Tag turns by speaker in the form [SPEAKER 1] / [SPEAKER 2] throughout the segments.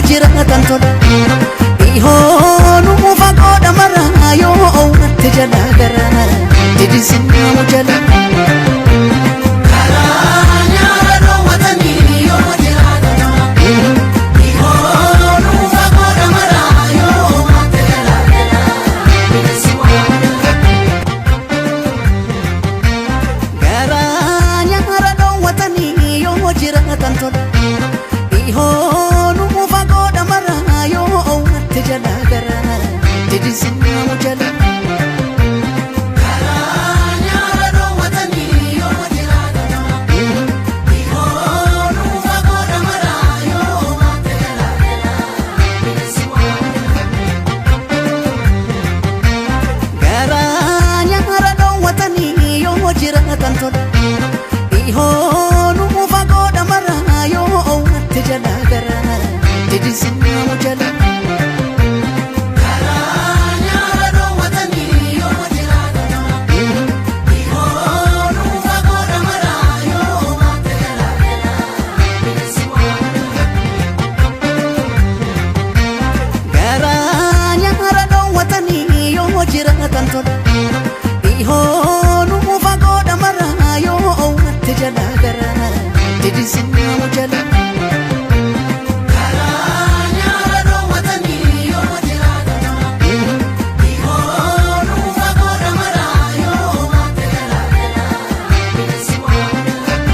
[SPEAKER 1] jiraatan tola. Dhihoonuu fagoodha maraa yoo owwatte jala garaa didisinnaamu jala.
[SPEAKER 2] Karaa nyaara dhoowwatanii yoo jiraatan tola. Dhihoonuu fagoodha maraa yoo owwatte jala garaa didisi waamu jala.
[SPEAKER 1] Garaa nyaara dhoowwatanii yoo jiraatan tola. Dhihoonuu fagoodha maraa yoo owwatte jala garaa didisinnaamu jala.
[SPEAKER 2] Karaa nyaara dhoowwatanii yoo jiraatan tola. Dhihoonuu fagoodha maraa yoo owwatte jala garaa didisi waamu jala.
[SPEAKER 1] Garaa nyaara dhoowwatanii yoo jiraatan tola. Dhihoonuu fagoodha maraa yoo owwatte jala garaa didisinnaamu jala.
[SPEAKER 2] Karaa nyaara dhoowwatanii yoo jiraatan tola. Dhihoonuu fagoodha maraa yoo owwatte jala garaa didisi waamu jala.
[SPEAKER 1] Garaa nyaara dhoowwatanii yoo jiraatan tola. Dhihoonuu fagoodha maraa yoo owwatte jala garaa didisinnaamu jala.
[SPEAKER 2] Karaa nyaara dhoowwatanii yoo jiraatan tola. Dhihoonuu fagoodha maraa yoo owwatte jala garaa didisi waamu jala.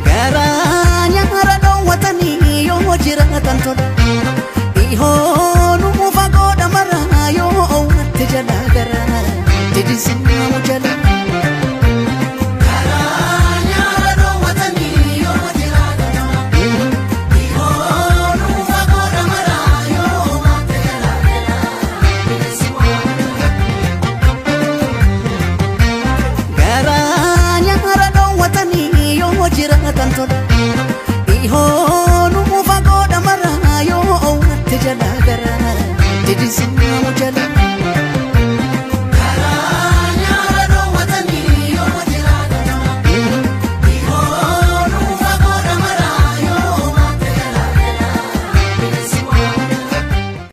[SPEAKER 1] Garaa nyaara dhoowwatanii yoo jiraatan tola. Dhihoonuu fagoodha maraa yoo owwatte jala garaa didisinnaamu jala.
[SPEAKER 2] Karaa nyaara dhoowwatanii yoo jiraatan tola. Dhihoonuu fagoodha maraa yoo owwatte jala garaa didisi waamu jala.
[SPEAKER 1] Garaa nyaara dhoowwatanii yoo jiraatan tola. Dhihoonuu fagoodha maraa yoo owwatte jala garaa didisinnaamu jala.